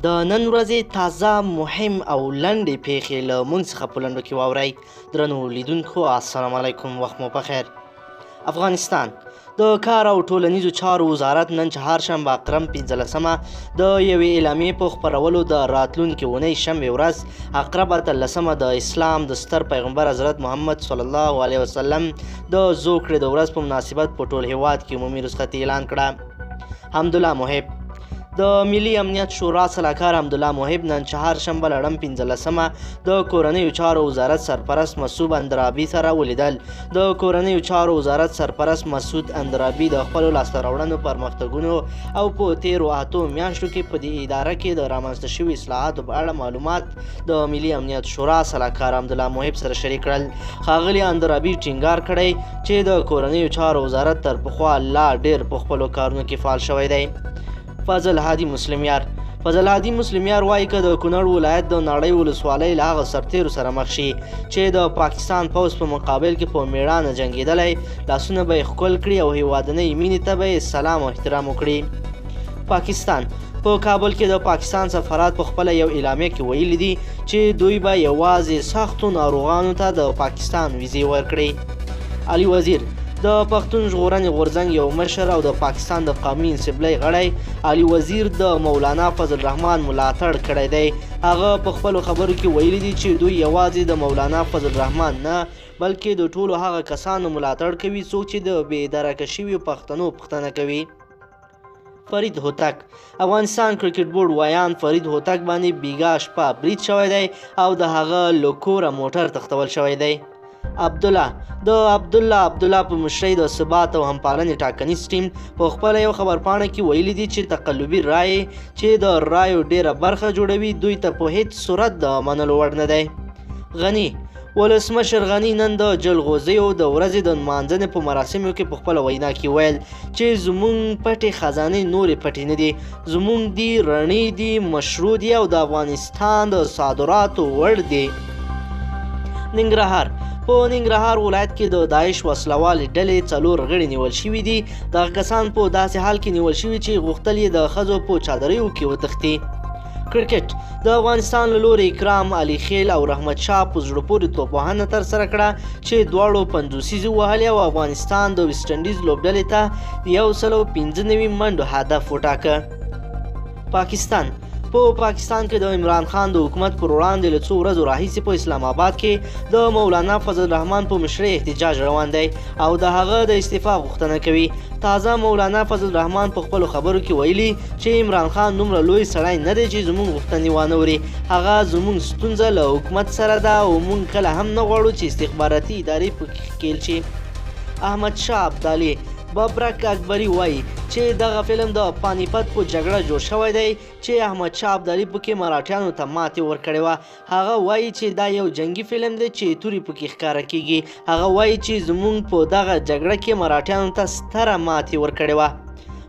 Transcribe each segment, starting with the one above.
د نن ورځې تازه مهم او لنډې پیښې له موږ څخه په لنډو کې واورئ. درنو لیدونکو السلام علیکم، وخت مو پخیر. افغانستان د کار او ټولنیزو چارو وزارت نن چهارشنبه عقرب 15 د یوې اعلامیې په خپرولو د راتلونکې اونۍ شنبې ورځ عقرب 18 د اسلام د ستر پیغمبر حضرت محمد صلی الله علیه وسلم د زوکړې د ورځ په مناسبت په ټول هیواد کې عمومي رخصتي اعلان کړه. حمدالله محب د ملي امنیت شورا سلاکار حمدالله محب نن چهارشنبه لړم 15 د کورنیو چارو وزارت سرپرست مسعود اندرابي سره ولیدل. د کورنیو چارو وزارت سرپرست مسعود اندرابي د خپلو لاسته راوړنو، پرمختګونو او په تیرو 8 میاشتو کې په دې اداره کې د رامنځته شوي اصلاحاتو په اړه معلومات د ملي امنیت شورا سلاکار حمدالله محب سره شریک کړل. ښاغلي اندرابي ټینګار کړی چې د کورنیو چارو وزارت تر پخوا لا ډېر په خپلو کارونو کې فعال شوی دی. فضل هادي مسلمیار وایي که د کونړ ولایت د ناړۍ ولسوالۍ له هغه سرتیرو سره مخ شي چې د پاکستان پوځ په مقابل کې په میړانه جنګېدلی، لاسونه به یې ښکل کړي او هیوادنۍ مینې ته به یې سلام او احترام وکړي. پاکستان په کابل کې د پاکستان سفارت په خپله یو اعلامیه کې ویلي دي چې دوی به یوازې سختو ناروغانو ته د پاکستان ویزې ورکړي. علي وزیر د پښتون ژغورنې غورځنګ یو مشر او د پاکستان د قومي اسمبلۍ غړی علي وزیر د مولانا فضل الرحمن ملاتړ کړی دی. هغه په خپلو خبرو کې ویلي دي چې دوی یوازې د مولانا فضل الرحمن نه بلکې د ټولو هغه کسانو ملاتړ کوي څوک چې د بې درکه شویو پښتنو پوښتنه کوي. فرید هوتک افغانستان کرکټ بورډ ویاند فرید هوتک باندې بیګا شپه برید شوی دی او د هغه له کوره موټر تښتول شوی دی. عبدالله د عبدالله په مشرۍ د ثبات او همپالنې ټاکنیز ټیم په خپله یو خبرپاڼه کې ویلي دي چې تقلبي رایې چې د رایو ډېره برخه جوړوي دوی ته په هیڅ صورت د منلو وړ نه دی. غني ولسمشر غني نن د جلغوزیو د ورځې د نمانځنې په مراسمو کې په خپله وینا کې ویل چې زموږ پټې خزانې نورې پټې نه دي، زموږ دي، رڼې دي، مشروع دي او د افغانستان د صادراتو وړ دي. ننګرهار په ننګرهار ولایت کې د داعش وسلوالې ډلې 4 غړي نیول شوي دي. دغه کسان په داسې حال کې نیول شوي چې غوښتل یې د ښځو په چادریو کې وتښتي. کرکټ د افغانستان له لوري اکرام علي خیل او رحمت شاه په زړه پورې توپوهنه ترسره کړه چې دواړو 50 ووهلې او افغانستان د ویسټ انډیز لوبډلې ته 195 منډو هدف وټاکه. پاکستان په پاکستان کې د عمران خان د حکومت پر وړاندې له څو ورځو راهیسې په اسلام آباد کې د مولانا فضل الرحمن په مشرۍ احتجاج روان دی او د هغه د استعفا غوښتنه کوي. تازه مولانا فضل الرحمن په خپلو خبرو کې ویلي چې عمران خان دومره لوی سړی نه دی چې زموږ غوښتنې وانه وري، هغه زموږ ستونزه له حکومت سره ده او موږ کله هم نه غواړو چې استخباراتي ادارې پکې ښکېل شي. احمد شاه ابدالي ببرک اکبري وایي چې دغه فلم د پانیپت په جګړه جوړ شوی دی چې احمد شاه ابدالي پکې مراټیانو ته ماتې ورکړې وه. هغه وایي چې دا یو جنګي فلم دی چې توري پکې ښکاره کیږي. هغه وایي چې زموږ په دغه جګړه کې مراټیانو ته ستره ماتې ورکړې وه.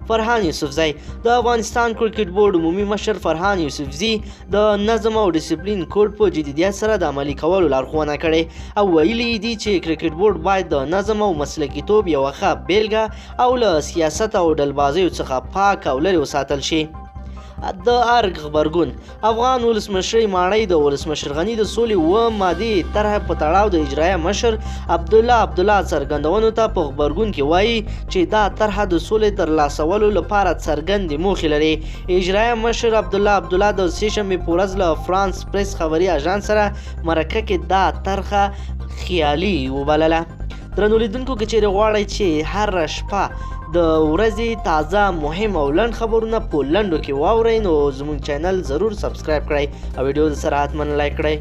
فرهان یوسفزی د افغانستان کرکټ بورډ عمومي مشر فرهان یوسفزي د نظم او ډیسپلین کوډ په جدیت سره د عملي کولو لارښوونه کړې او ویلي دي چې کرکټ بورډ باید د نظم او مسلکیتوب یوه ښه بیلګه او له سیاست او ډلبازیو څخه پاک او لرې وساتل شي. د ارګ غبرګون افغان ولسمشرۍ ماڼۍ د ولسمشر غني د سولې 7 مادې طرح په تړاو د اجرایه مشر عبدالله عبدالله څرګندونو ته په غبرګون کې وایي چې دا طرحه د سولې ترلاسولو لپاره څرګندې موخې لري. اجرایه مشر عبدالله عبدالله د سې شنبې په ورځ له فرانس پرس خبري اژانس سره مرکه کې دا طرحه خیالي وبلله. درنو لیدونکو که چیرې غواړئ چې هره شپه د ورځې تازه مهم او لنډ خبرونه په لنډو کې واورئ نو زموږ چینل ضرور subscribe کړئ او ویډیو د سره حتما like کړئ.